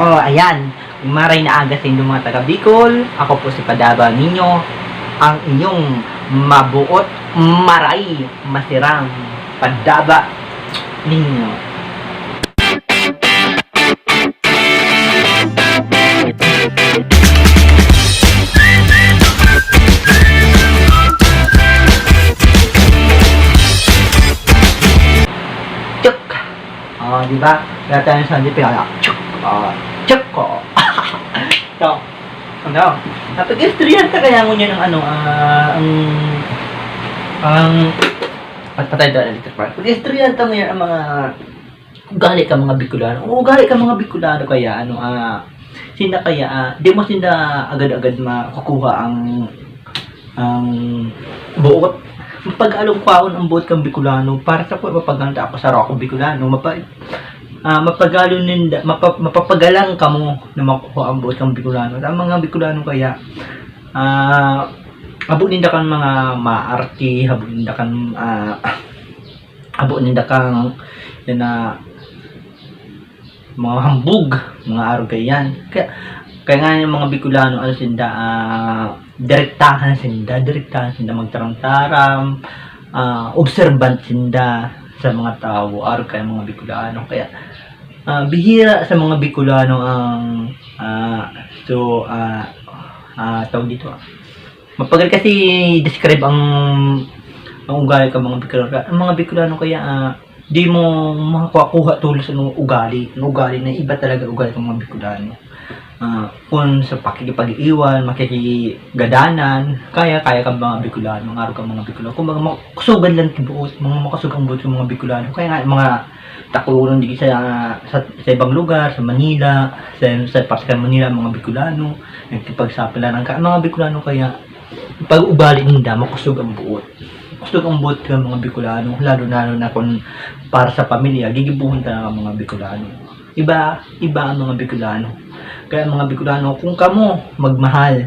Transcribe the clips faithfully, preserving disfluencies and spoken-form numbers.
Oh, ayan. Maray na aga sa inyong mga taga Bicol. Ako po si Padaba ninyo, ang inyong mabuot, maray, masirang Padaba ninyo. Chuk! Oh, di ba? Kaya tayo sa Sunday, pinaka, chuk! Oh, chuk! Oh. So, ano? Napag-istoryahan ta kaya ngunyan ang ano, ah, ang, ang, at patay daw, electric fan. Pag-istoryahan ta ngunyan ang mga ugali ka mga Bicolano. Ang ugali ka mga Bicolano kaya, ano, ah, sinda kaya, ah, di mo sinda agad-agad makukuha ang, ang buot. Mapagalon kwaon ang buot kang Bicolano. Para sa ko, mapaganda ako sa ako Bicolano. Mapa-, ah, mapagalon ninda, mapa-, mapapagalang kamo na makuha ang buot kang Bicolano. Ang mga Bicolano kaya, ah, habo ninda kan mga maarte, habo ninda kan, ah, habo ninda kan, yan na, mga hambog, mga arog kaiyan. Kaya, kaya nga yung mga Bicolano, ano sinda, ah, direktahan sinda, direktahan sinda magtaram-taram, ah, observant sinda sa mga tawo, arog kaya mga Bicolano. Kaya, ah, bihira sa mga Bicolano ang, ah, so, ah, ah, tawag dito, ah, mapagal kasi describe ang, ang ugali ka mga Bicolano. Ang mga Bicolano kaya, ah, di mo makuha-kuha tolos ang ugali. Ang ugali na iba talaga ugali ng mga Bicolano. Ah, kung sa pakikipag-iwan, makikigadanan, kaya, kaya ka mga Bicolano, ang araw ka mga Bicolano. Kung mga makusugan lang kibuot, mga makusog ang buot ng mga Bicolano. Kaya nga, mga takuron di sa, sa, sa ibang lugar, sa Manila, sa, sa parte sa Manila, mga Bicolano, nagkipagsapilan ang ka-, mga Bicolano kaya, pag ugali ninda, makusog ang buot. Makusog ang buot ka mga Bicolano, lalo-lalo na kung para sa pamilya, gigibuhon talaga ang mga Bicolano. Iba, iba ang mga Bicolano. Kaya mga Bicolano, kung kamo magmahal,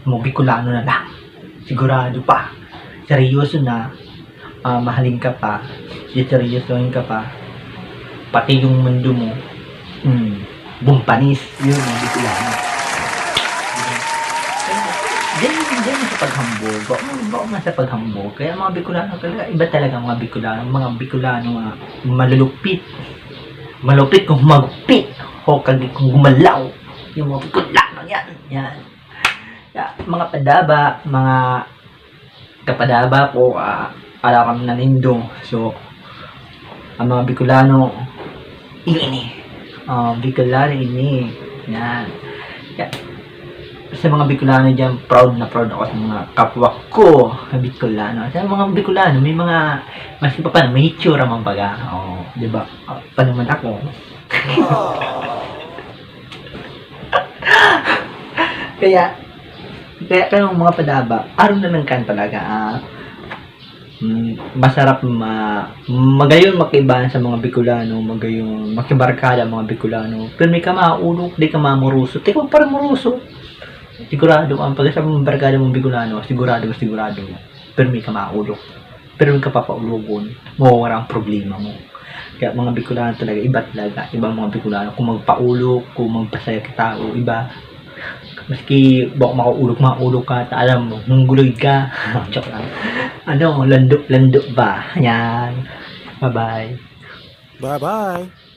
mo Bicolano na lang. Sigurado pa. Seryoso na, ah, mahalin ka pa, seryosohin ka pa, pati yung mundo mo, hmm, bumpanis. Yun, mga Bicolano. Diyan, diyan sa paghambog. Bako, bako nga sa paghambog. Kaya mga Bicolano talaga, iba talaga ang mga Bicolano. Mga Bicolano nga malulupit. Malupit kung humagupit. O kag kung gumalaw. Yung mga Bicolano yan. Yan. Kaya, mga Padaba, mga kapadaba ko, ah, alam kami na nindo. So, ang mga Bicolano, ini. Ah, Bicolano ini. Yan. Kaya, sa mga Bicolano dyan, proud na proud ako sa mga kapwa ko na Bicolano. Sa mga Bicolano, may mga, mas pa paano, may hitsura man baga. Oh, di ba? Ah, pa naman ako. Kaya, kaya kayong mga Padaba, aram na lang kan talaga, ah, mm, masarap ma-, magayon makibahan sa mga Bicolano, magayon makibarkada ang mga Bicolano. Pirmi ka maulog, di ka mamuruso. Di ka magparamuruso. Sigurado ang pag sa mga barkada mong Bicolano, sigurado, sigurado. Pirmi ka maulog. Pirmi ka papaulogon. Mawawara ang problema mo. Kaya mga Bicolano talaga, iba talaga. Ibang mga Bicolano, kung magpaulog, kung magpasaya ka tao, iba. Maski bako makaulog, maulog ka, ta alam mo, mongoloid ka. Joke lang. Ano, lando, lando ba? Yan. Bye-bye. Bye-bye.